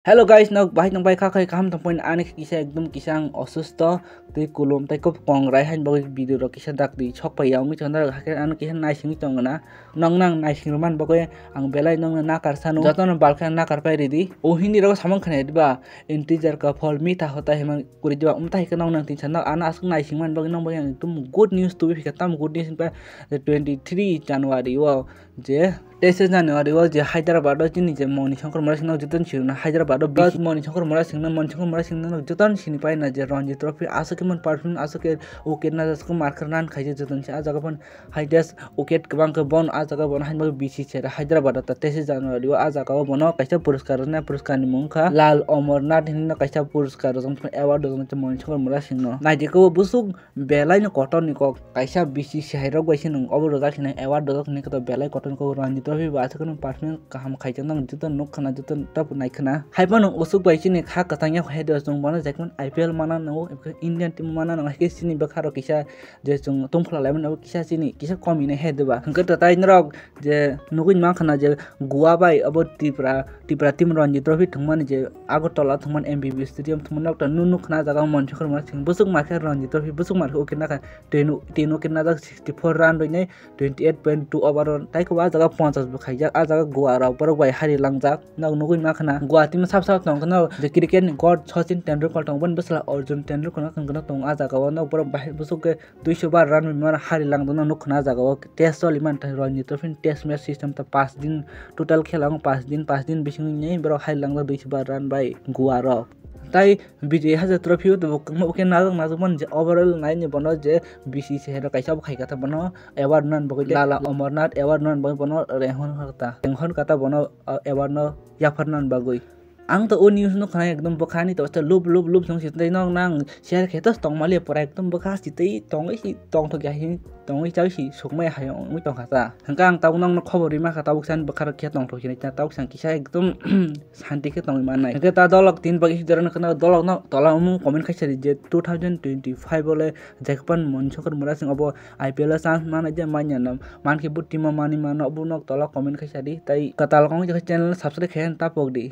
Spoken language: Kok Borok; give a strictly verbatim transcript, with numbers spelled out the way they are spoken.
Hello guys, nok bahai tong pai kha khai kaham tong pai ani kisa ekdom kisa ang osusto tei kulum tei kop kong rai han bagwi video rok kisa dak di sok pai ya wngwi chanda hakhe ano kisa naisingwi tong gana nok nang naising rwman bagwi ang belai nok nakar sanu jotono balkhe nakar pai ridi o hindi rok samang khna diba integer ka phol mi ta hota hema kuri diba umta hikhe nok nang tin chanda ano asuk naising man bagwi nok bagwi ang ekdom good news tubi phika tam good news hwnba twenty three January o je teise January o je Hyderabad o chini je Moni Shankar Murasing no joto ni siruna Hyderabad o Moni Shankar Murasing no Moni Shankar Murasing no joto ni sini paina je Ranji Trophy aswk khe man perform aswk khe wicket na aswk khe marker nan khaijak joto ni si ah jaga phano highest wicket kwbang khe bono ah jaga bono haino B C C R Hyderabad o teise January o ah jaga o bono kaisa puraskar rwna puraskar ni mung kha Lal Amarnath hinwi no kaisa puraskar rwjak award rwjak Moni Shankar Murasing no naijak o busuk belai no kotor ni kok kaisa B C C I rok bai se nwng obo rwjak hinwi award rwjak hinwi khe belai kotor ni kok Ranji Trophy bo aswk no performance kaham khaijak nang joto nuk khna joto tabu nai khna hai phano usuk bai chini kha kwthang ya hai dos nwng bono jekman I P L mana nango Indian team mana nango hai khe chini bwkha rok kisa je chwng tongphla lai mano kisa chini kisa komi nai hai diba hwnkhe tatai norok je nugui mankha na je Goa bai obo Tripura Tripura team Ranji Trophy thwngmani je Agartala thwngmani M B B stadium thwngmani nokta nunu khna jaga Moni Shankar Murasing bwswk markhe Ranji Trophy bwswk markhe wicket nakha tino tino wicket najak sixty four run rwinai twenty eight point two over o tei khe o jaga ponchas bo khaijak ah jaga Goa rok borok bai hari langjak nok nugui mankha na Goa team sab sab tongkha no je cricket ni god Sachin Tendulkar tongo boni bwsla Arjun Tendulkar no khwna tongo ah jaga o nok borok bahai bwswk khe duiso bar run rwimani hari langdakno nukha na jaga o test choli mantha Ranji Trophy ni test match system ta pas din total khela wng pas din pas din bisingo ni borok hari langdakno duiso bar run bai Goa rok tai Bijay Hazare Trophy o tabuk kwbangma wicket najak najak mani je overall nai ni bono je B C C I rok kaisa bo khaikha ta bono award rwna bagwi Lala Amarnath award rwna bagwi bono rehon kha ta rehon kha ta bono award no yapharna bagwi. Ang to o news no khna ekdom bwkha ni to lub lub lub song si tei nok nang share khe to tong mali pura ekdom bwkha si tei tongwi si tong thok ya hin tongwi chawi si sukmai hai wngwi tong kha ta hwnkhe ang tabuk nok no khobor rima kha tabuk san bwkha rok khe tong thok hinwi ta tabuk san kisa ekdom santi khe tongwi mannai hwnkhe ta dolok tin bagwi si jora no khna dolok no tola omo comment khaisa di je two thousand twenty five o le Jackpan Moni Shankar Murasing obo I P L o chance manai je manya no mankhe bo team o manwi mano obo nok tola comment khaisa di tei kwtal kong channel subscribe khe ta pok di.